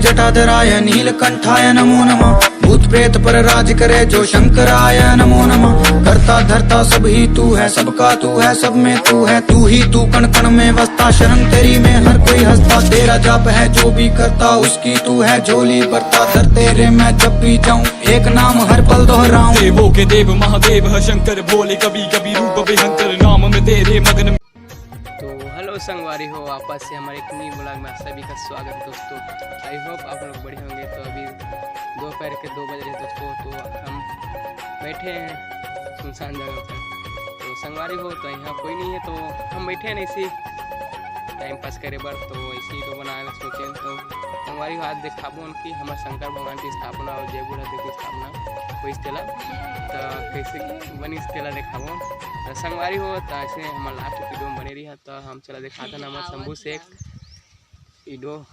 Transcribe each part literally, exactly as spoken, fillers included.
जटाधराय नीलकंठाय नमो नमः। भूत प्रेत पर राज करे जो शंकराय नमो नमः। करता धरता सब ही तू है, सबका तू है, सब में तू है, तू ही तू कण कण में वसता। शरण तेरी में हर कोई हंसता, तेरा जाप है जो भी करता, उसकी तू है झोली भरता। दर तेरे मैं जब भी जाऊं, एक नाम हर पल दोहराऊं। देवों के देव महादेव है शंकर भोले, कभी कभी रूप भयंकर, नाम में तेरे मगन। तो हेलो संगवारी हो, वापस से हमारे एक न्यू ब्लॉग में आप सभी का स्वागत है दोस्तों। आई होप आप लोग बढ़िया होंगे। तो अभी दोपहर के दो बज रहे दोस्तों, तो हम बैठे हैं सुनसान जगह पर। तो संगवारी हो, तो यहाँ कोई नहीं है, तो हम बैठे हैं ऐसे ही टाइम पास करे बर, तो ऐसे ही तो बनाए ला सोचे। तो संगवारी हो, आज देखाबो कि हमारे शंकर भगवान की स्थापना और जय बुढ़ा देव की स्थापना होइस तेला, तो कैसे बनिस तेला देखाबो। तो संगवारी हो, तो ऐसे हमारे लास्ट वीडियो में बने रही, तो हम चला देखाथन हमर शंभू शेख इडो,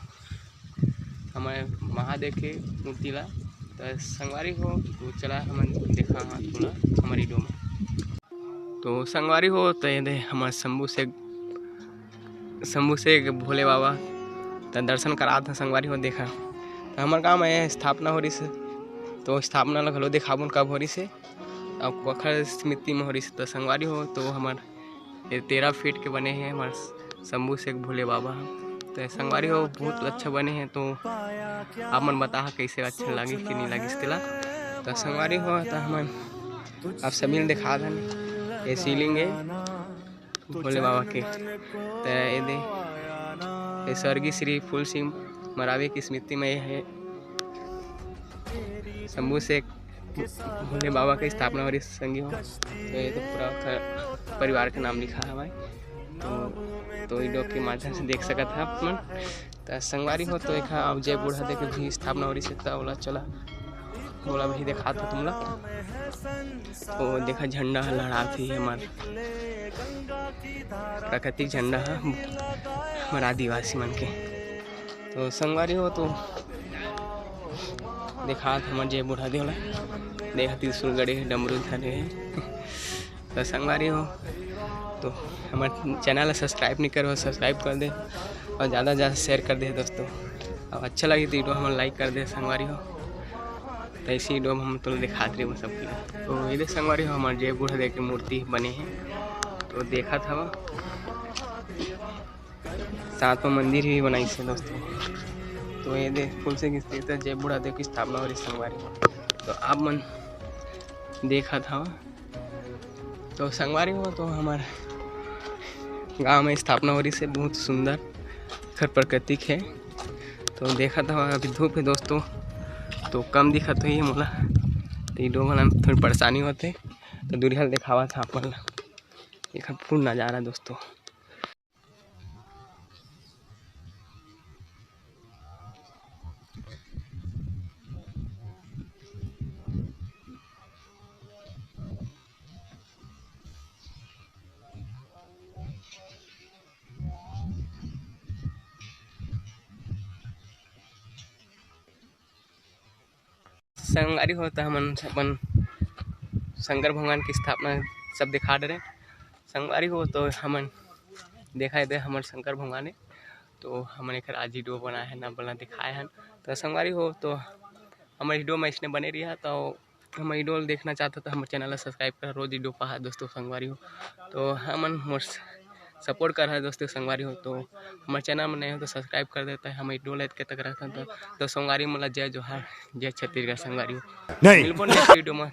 हमर महादेव के मूर्ति ला। तो संगवारी हो, तो चला हमन देखा हाँ थोड़ा हमर इडो में। तो संगवारी हो, तो ये दे हमर शंभू शेख, शंभू शेख भोले बाबा, तो दर्शन करात ह संगवारी हो। देखा, तो हमर गांव में स्थापना हो रही से, तो स्थापना ला घलो देखाबुन कब हो रही से, अब कखर स्मृति में हो रही से। तो संगवारी हो, तो हमर ये तेरह फीट के बने हैं हमारे शंभू शेख भोले बाबा ह। तो संगवारी हो, बहुत अच्छा बने हैं। तो आप मन बताहा कैसे अच्छा लागिस कि नहीं लागिस तेला। तो संगवारी हो, तो हमन आप सभी ल देखा देन, ये शिवलिंग है भोले बाबा के। तो ये दे, ये स्वर्गीय श्री फूल सिंह मरावी की स्मृति में ये है शंभू शेख भोले बाबा के स्थापना हो रही संगी हो। तो ये तो पूरा घर परिवार के नाम लिखा है भाई। तो, तो वीडियो के माध्यम से देख सकत है आप मन। तो संगवारी हो, तो एक अब जय बूढ़ा देव के भी स्थापना हो रही से, तो ओला चला, ओला भी देखा था तुमला। तो देखा, झंडा लहरात ही हमार प्राकृतिक झंडा है हमार आदिवासी मन के। तो संगवारी हो, तो देखात हमर जय बूढ़ा देव ला, देखा त्रिशूल गड़े हे, डमरू धरे हे। तो संगवारी हो, तो हमर चैनल ला सब्सक्राइब नहीं करो, सब्सक्राइब कर दे और ज़्यादा से ज़्यादा शेयर कर दे दोस्तों। और अच्छा लगी तो वीडियो हमर लाइक कर दे संगवारी हो। तो ऐसी वीडियो में हम तुम दिखात रहे सबके। तो ये देख संगवारी हो, हमारे जय बूढ़ा देव के मूर्ति बने हैं, तो देखा था। साथ में मंदिर भी बनाइस हे दोस्तों। तो ये दे फूल से किस तरह जय बूढ़ा देव की स्थापना हो रही संगवारी। तो आप मन देखा था। तो संगवारी हो, तो हमारे गांव में स्थापना हो रही से बहुत सुंदर घर प्राकृतिक है। तो देखा था, अभी धूप है दोस्तों, तो कम दिखत हुई है मोला, तो ये लोगों में थोड़ी परेशानी होते। तो दूरिया दिखावा था अपन ला, एक फुल नज़ारा दोस्तों। संगवारी हो, तो हमन अपन शंकर भगवान की स्थापना सब दिखा डरे। संगवारी हो, तो हमन देखा दे हमर शंकर भगवान हे, तो हमन एकर आज वीडियो बनाए हन, आप मन ला दिखाए हन। तो संगवारी हो, तो हमर वीडियो में इसने बने रही, तो हमर वीडियो देखना चाहता तो हमर चैनल ला सब्सक्राइब कर, रोज वीडियो पहा दोस्तों संगवारी हो। तो हमन मोर सपोर्ट कर रहा है दोस्तों संगवारी हो। तो हमर चैनल में नए हो तो सब्सक्राइब कर देता है, हमर वीडियो लाइक के तक रखता तो, तो संगवारी मन ला जय जोहार, जय छत्तीसगढ़ संगवारी हो। नहीं। मिलबो नेक्स्ट वीडियो में।